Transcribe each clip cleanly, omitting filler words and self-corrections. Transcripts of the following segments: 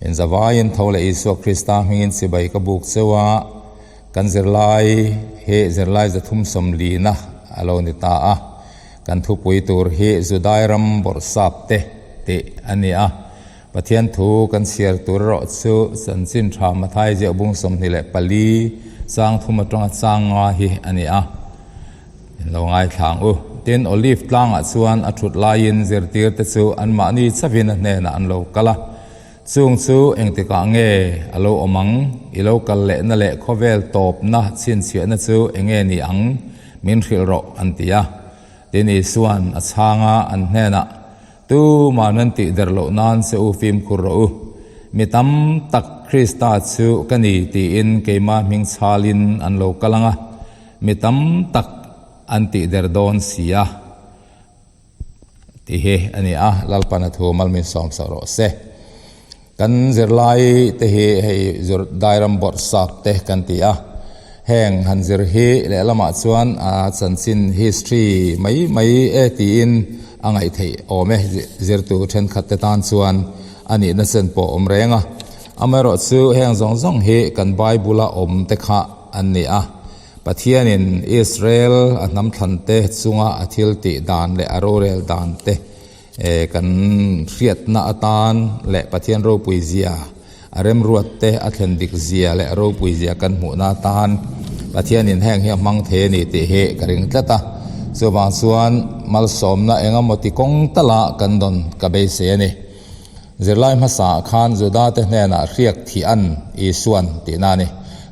In zavaiin tho leh Isua Krista hmingin chibai ka buk cheu a, kan zirlai hi zirlai 340na a lo ni ta a. Kan thupui tur hi Judai ram bawrhsap te tih a ni a. Pathian thu kan chhiar tur erawh chu Chanchin Tha Mathai ziah bung 24 chang thum atanga chang nga hi a ni a. In lo ngaithla ang u. Tin, Olive tlangah chuan a thut laiin zirtirte chu anmahni chauhin a hnenah an lo kal a. Chung chu engtikah nge a lo awm ang? I lo kal lehna leh khawvel tawpna chhinchhiahna chu enge ni ang? Min hrilh rawh, an ti a. Tin, Isua'n a chhang a, an hnenah, Tu mah nan tih der loh nan che u fimkhur rawh u. Mi tam tak Krista chu ka ni tiin keimah hming chhalin an lo kal ang a, mi tam tak an tih der dawn si a tih hi a ni a, Lalpan a thu malmin sawm sak rawh se. Kan zirlai te hi hei zir dairam bawrhsap te kan ti a, heng han zir hi lehlamah chuan a chanchin history mai mai e tiin a ngaih theih awm e, zirtu thenkhat te tan chuan a nihna chen pawh awm reng a. Amaherawh chu heng zawng zawng hi kan Bible a awm te kha an ni a, Pathianin Israel a hnam thlan te chunga a thil tih dan leh a rorel dan te Kan hriatna atan leh Pathian ropui zia, a remruat te a thlen dik zia leh a ropui zia kan hmuhna atan Pathianin heng hi a hmang thei a ni tih hi ka ring tlat a. Chuvang chuan malsawmna eng emaw ti kawng tala kan dawn ka beisei a ni. Zirlai hmasaah khan Judate hnenah hriak thih an Isuan tihna a ni.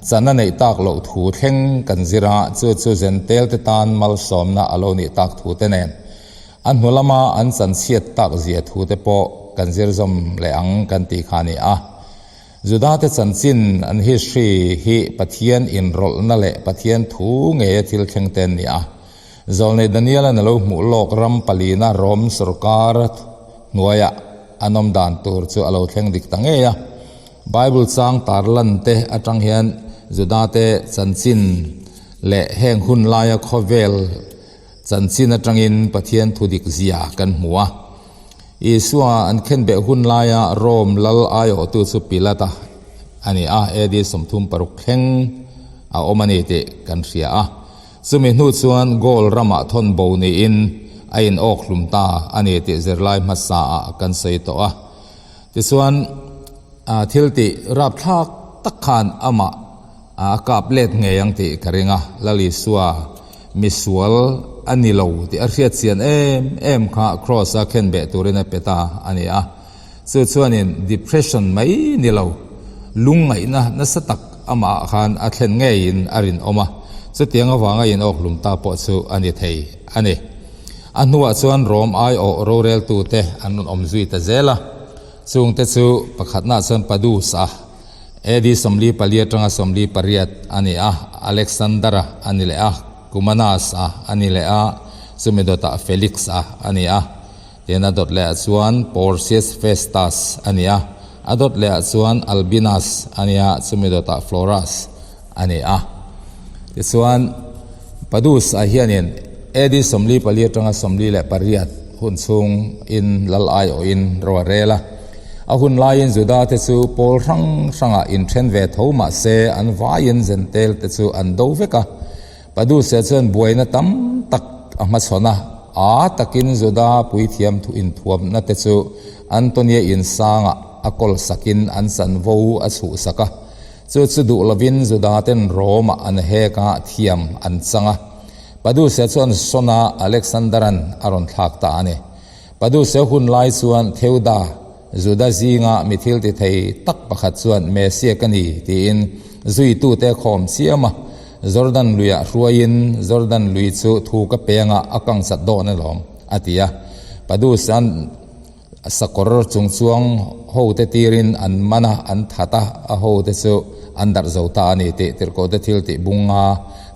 Chana neih tak loh thu thleng kan zir a, chu chu Zentelte tan malsawmna a lo nih tak thu te nen. A hnu lama an chanchhiat tak zia thu te pawh kan zir zawm leh ang kan tih kha a ni a. Judate chanchin an history hi Pathian inrawlhna leh Pathian thu ngeia thil thleng te an ni a. Zawlnei Daniel-a'n a lo hmuh lawk ram palina Rom sorkar hnuaiah an awm dan tur chu a lo thleng dik ta ngei a. Bible chang tarlan te atang hian Judate chanchin leh heng hun laia khawvel Chanchin atangin Pathian thu dik zia kan hmu a. Isua an khenbeh hun laia Rome lal aiawhtu chu Pilata a ni a, AD 36 thleng a awm a ni tih kan hria a. Chumi hnu chuan Gaul ramah thawn bo niin a in awk hlum ta a ni tih zirlai hmasa ah kan sawi tawh a. Tichuan thil tih rapthlak tak khan amah a kap let ngei ang tih ka ring a, Lal Isua Misual a ni lo tih a hriat chian em em kha Kross a khen beh turin a pe ta a ni a. Chu chuanin depression mai ni lo, lungngaihna nasa tak amah khan a thlen ngeiin a rinawm a, chutiang avanga inawkhlum ta pawh chu a ni thei a ni. A hnuah chuan Rom aiawh roreltute an rawn awm zui ta zel a, chungte chu pakhatnaah chuan Padus a, AD 44 atanga 48 a ni a, Alexander-a a ni leh a, Cumanus-a a ni leh a, chumi dawtah Felix-a a ni a. Tin a dawt lehah chuan Porcius Festus a ni a, a dawt lehah chuan Albinus a ni a, chumi dawtah Florus a ni a. Tichuan, Padus-a hianin AD 44 atanga 48 hun chhungin lal aiawhin ro a rel a. A hun laiin Juda te chu pawl hrang hrangah inthen ve tho mah se an vaiin Zentel te chu an do vek a. Paduse chuan buaina tam tak a hmachhawn a, a takin Juda puithiam thu inthuamna te chu Antonia insangah a kawl sakin an chanvo a chhuhsak a. Chu chu duh lovin Juda ten Rome-ah an hek a, thiam an chang a. Paduse chuan sawn a Alexander-a'n a rawn thlak ta a ni. Paduse hun lai chuan Theuda, Juda zinga mi thil ti thei tak pakhat chuan Mesia ka ni tiin zuitute a khawm chiam a. Jordan luiah hruaiin Jordan lui chu thu ka pengah a kang chat dawn alawm, a ti a. Padusa'n sakawr chungchuang hote tirin an man a, an that a, a hote chu an darh zo ta a ni tih Tirhkohte thil tih bunga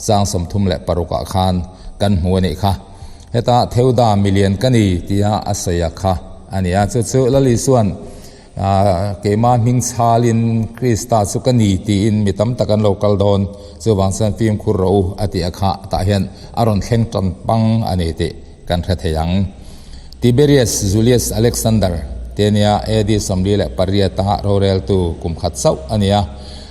chang 36 ah khan kan hmu a nih kha. Heta Theuda milian ka ni tia a sawi a kha a ni a, chu chu Lal Isua'n keimah hming chhalin Krista chu ka ni tiin mi tam tak an lo kal dawn, chuvang chuan fimkhur rawh u a tih a kha tah hian a rawn thleng tan pang a ni tih kan hre thei ang. Tiberius Julius Alexander. te nia AD 48 a roreltu kum khat chauh a ni a.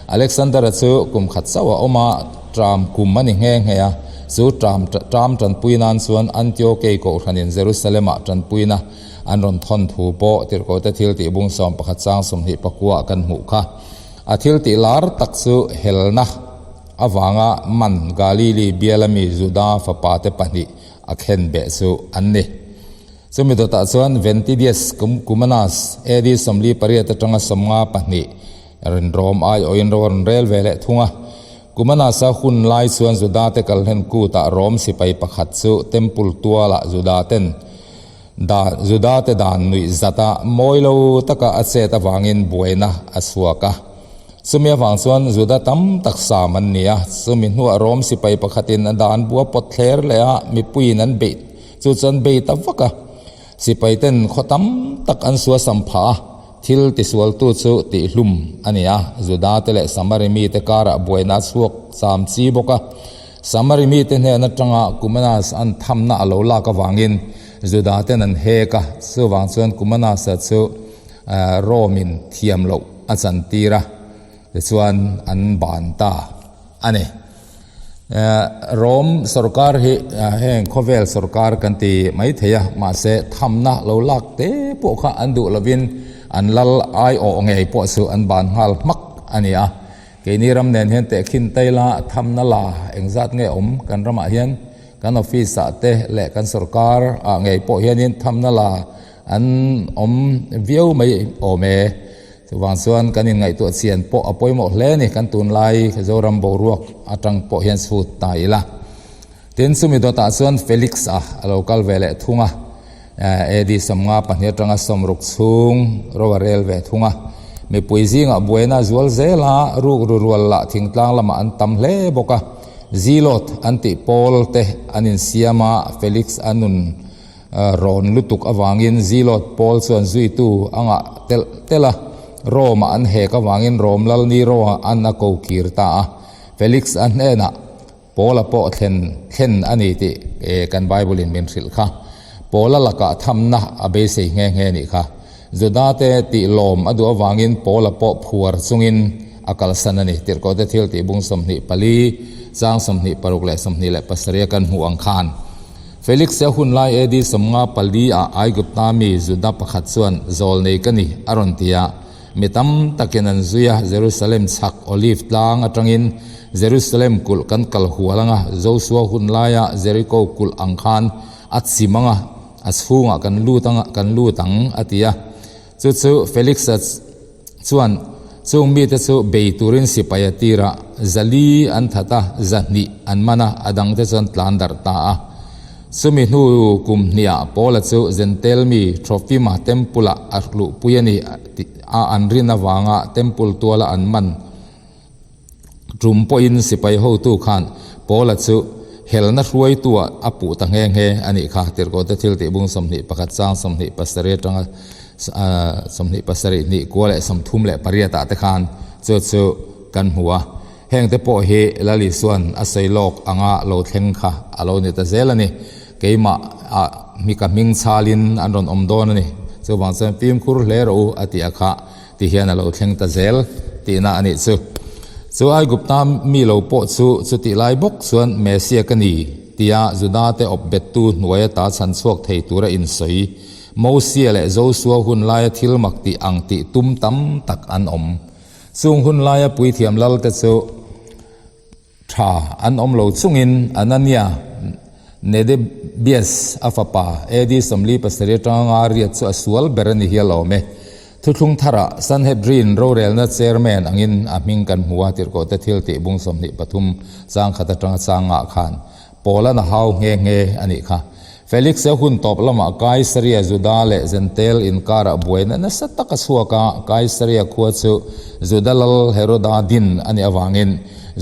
Alexander-a chu kum khat chauh a awm a, tram kum a ni nghe nghe a. Chu tram tram tanpui nan chuan Antiokei kohhranin Jerusalem-ah tanpuina an rawn thawn thu pawh Tirhkohte thil tih bung 11 chang 24 ah kan hmuh kha. A thil tih lar tak chu helna avanga man Galili biala mi Juda fapate pahnih a khen beh chu an ni. Chumi dawtah chuan Ventidius Cumanus AD 48 atanga 52 rinrawm aiawhin ro a rawn rel ve leh thung a. Cumanus-a hun lai chuan Judate kalhlen kutah Rom sipai pakhat chu Temple tualah Judaten dan Judate dan nuih zata mawi lo taka a chet avangin buaina a chhuak a. Chumi avang chuan Juda tam tak sam an ni a, chumi hnuah Rom sipai pakhatin a dan bua pawt thler leh a, mipuiin an beih chu chuan bei ta vak a. Sipaiten khaw tam tak an suasam phah a, thil tisualtu chu tihhlum a ni a, Judate leh Samari mite karah buaina a chhuak cham chi bawk a. Samari mite hnen atanga Kumanas an thamna a lo lak avangin Judaten an hek a, chuvang chuan Kumanasa chu Rome-in thiam loh a chantir a, tichuan an ban ta a ni. Rome sorkar hi heng khawvel sorkar kan ti mai thei a, mahse thamna lo lak te pawh kha an duh lovin an lal aiawh ngei pawh chu an ban nghal hmak a ni a. Keini ram nen hian tehkhin taila thamna la engzat nge awm kan ramah hian kan office ah te leh kan sorkar ah ngei pawh hianin thamna la an awm viau mai awm e. Chuvang chuan kan inngaihtuah chian pawh a pawimawh hle a ni kan tunlai Zoram boruak atang pawh hian chhut ta ila. Tin, chumi dawtah chuan Felix-a a lo kal ve leh thung a, AD 52 atanga 60 chhung ro a rel ve thung a. Mipui zingah buaina a zual zel a, rukru rual lah thingtlang lamah an tam hle bawk a. Zealot an tih pawl te an insiam a, Felix-a nun rawn lutuk avangin Zealot pawl chuan zuitu a ngah telh telh a, Rome-ah an hek avangin Rome lal Nero-a an a ko kir ta a. Felix-a hnenah Paula pawh thlen thlen a ni tih kan Bible in min hrilh kha. Paula lakah thamna a beisei nghe nghe nih kha. Judate tih lawm a duh avangin Paula pawh phuar chungin a kalsan a ni. Tirhkohte thil tih bung 24, chang 26 leh 27 a kan hmuh ang khan. Felix-a hun lai AD 54 ah Aigupta mi Juda pakhat chuan zawlnei ka ni a rawn ti a. Mi tam takin an zui a, Jerusalem chhak Olive tlang atangin Jerusalem kulh kan kal hual anga, Josua hun laia Jericho kulh ang khan a chim anga, a chhungah kan lut anga, kan lut ang, a ti a. Chu chu Felix-a chuan chung mite chu bei turin sipai a tir a, zali an that a, zahnih an man a, a dangte chuan tlan darh ta a. Chumi hnu kum hniah Paula chu Zentel mi Trofima temple-ah a luhpui a ni a an rin avanga temple tuala an man tum pawhin sipai hotu khan Paula chu helna hruaituah a puh ta nghe nghe a nih kha. Tirhkohte thil tih bung 21 chang 27 atanga 27 hnih kua leh 38 ah te khan chu chu kan hmu a. Hengte pawh hi Lal Isua'n a sawi lawk anga lo thleng kha a lo ni ta zel a ni. Keimah ah mi ka hming chhalin an rawn awm dawn a ni. Chuvang chuan fimkhur hle rawh u a tih a kha ti hian a lo thleng ta zel tihna a nih chu. Chu Aigupta mi lo pawh chu chutih lai bawk chuan Messiah ka ni tia Judate awp bettu hnuai ata chhan chhuak thei tura insawi Mosia leh Josua hun laia thil mak tih ang tih tum tam tak an awm. Chung hun laia puithiam lalte chu tha an awm lo chungin Anania, Nedebias a fapa AD 47 atanga nga riat chu a sual ber a ni hial awm e. Thuthlung tharah Sanhedrin rorelna chairman angin a hming kan hmu a, Tirhkohte thil tih bung 23 chang khat atanga chang ngah khan Paula'n a hau nghe nghe a nih kha. Felix-a hun tawp lamah Kaisaria Juda leh Jentail inkarah buaina nasa tak a chhuak a, Kaisaria khua chu Juda lal Heroda din a nih avangin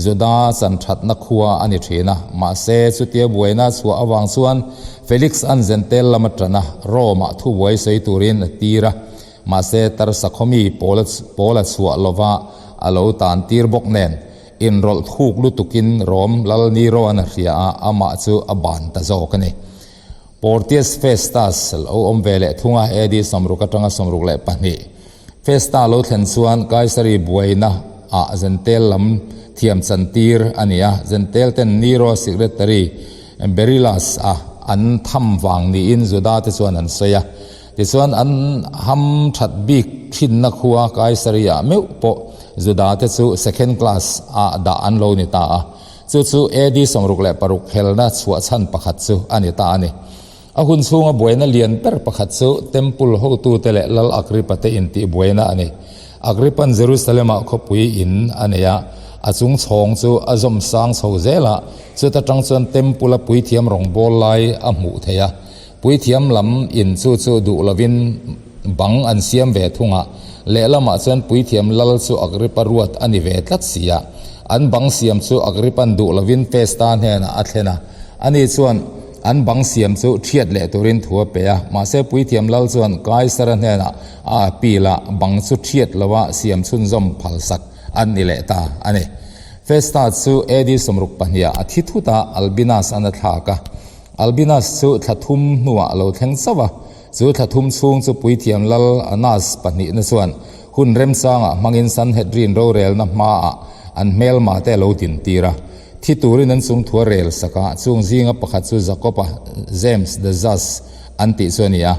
Juda chanthatna khua a ni thin a. Mahse, chutia buaina a chhuah avang chuan Felix-a'n Jentail lam a tan a, Rome-ah thubuai sawi turin a tir a. Mahse, Tarsa khawmi Paula chhuah lova a lo tan tir bawk nen, Inrawlh thuk lutukin Rom lal Nero-a'n a hria a, amah chu a ban ta zawk a ni. Portius Festus lo awm ve leh thung a, AD 60 atanga 62. Festa lo thlen chuan Kaisari buaina ah Zentel lam thiam chan tir a ni a, Zentel ten Nero secretary Beryllus a an tham vang niin Juda te chuan an sawi a. Tichuan an ham that bik thinna khua Kaisari ah meuh pawh Juda te chu second class ah dah an lo ni ta a. Chu chu AD 66 helna chhuah chhan pakhat chu a ni ta a ni. A hun chhunga buaina lian ber pakhat chu Temple hotute leh Lal Agrippa te intih buaina a ni. Agrippa'n Jerusalem-ah khawpui in a nei a, a chung chhawng chu a zawm sang chho zel a, chuta tang chuan Temple-a puithiam rawngbâwl lai a hmuh theih a. Puithiam lam in chu chu duh lovin bang an siam ve thung a, lehlamah chuan puithiam lal chu Agrippa ruat a ni ve tlat si a. An bang siam chu Agrippa'n duh lovin Festa hnenah a thlen a, ani chuan, An bang siam chu thiat leh turin thu a pe a, mahse puithiam lal chuan Kaisara hnenah a appeal a, bang chu thiat loa siam chhunzawm phalsak an ni leh ta a ni. Festus chu AD 62 ah a thi thut a, Albinus an a thlak a. Albinus chu thla thum hnuah a lo thleng chauh a, chu thla thum chhung chu puithiam lal Annas pahnihna chuan hun remchangah hmangin Sanhedrin rorelna hmaah an hmelma te a lo dintir a. Thi turin an chung thu a rel sak a, chung zinga pakhat chu Jakob-a, James the Just, an tih chu a ni a.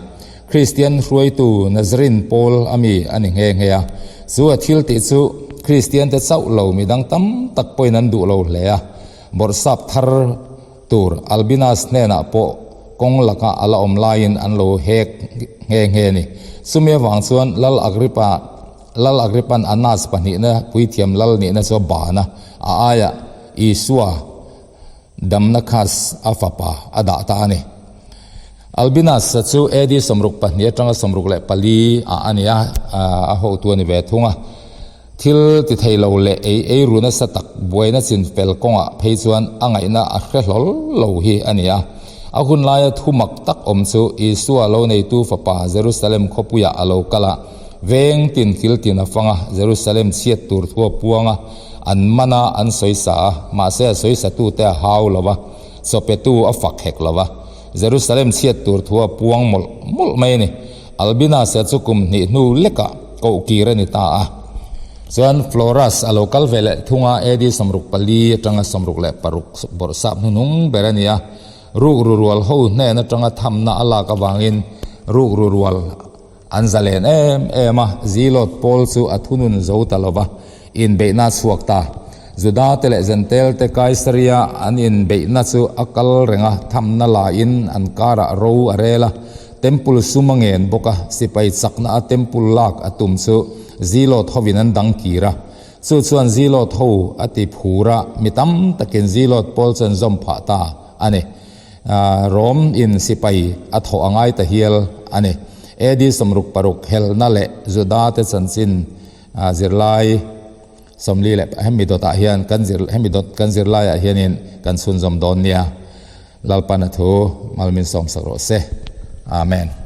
Kristian hruaitu Nazarene pawl a mi a ni nghe nghe a. Chu a thil tih chu Kristiante chauh lo midang tam tak pawhin an duh lo hle a. Bawrhsap thar tur Albinus hnenah pawh kawng lakah a la awm laiin an lo hek nghe nghe a ni. Chumi avang chuan Lal Agrippa Lal Agrippa'n Annas pahnihna puithiam lal nihna chu a ban a, a aiah Isua damna khas a fapa a dah ta a ni. Albinus-a chu AD 62 atanga 64 ah a ni a, a hotu a ni ve thung a. Thil ti thei lo leh ei ei ru nasa tak buaina chin fel kawngah phei chuan a ngaihna a hre hlawl lo hi a ni a. A hun laia thu mak tak awm chu Isua lo neitu fapa Jerusalem khawpuiah a lo kal a, Veng tin kil tin a fang a, Jerusalem chhiat tur thu a puang a, an man a, an sawisa a, mahse a sawisatute a hau lo va, chawpetu a fak hek lo va. Jerusalem chhiat tur thu a puang mawlh mawlh mai a ni. Albinus-a chu kum hnih hnu lekah koh kir a ni ta a. Chuan Florus a lo kal ve leh thung a, AD 64 atanga 66 bawrhsap hnuhnung ber a ni a. Rukru rual ho hnen atanga thamna a lak avangin rukru rual An zalen em em a, Zilot pawl chu a thunun zo ta lo va, inbeihna a chhuak ta. Juda te leh Zentel te Kaisaria an inbeihna chu a kal reng a, thamna laiin an karah ro a rel a, Temple sum a ngen bawk a, sipai chakna a Temple lak a tum chu Zilot hovin an dang kir a. Chu chuan Zilot ho a ti phur a, mi tam takin Zilot pawl chu an zawm phah ta a ni. Rom in sipai a thawh a ngai ta hial a ni. AD 66 helna leh Juda te chanchin zirlai 40 leh hemi dawtah hian kan zir hemi dawt kan zirlaiah hianin kan chhunzawm dawn nia. Lalpan a thu malmin sawmsak rawh se. Amen.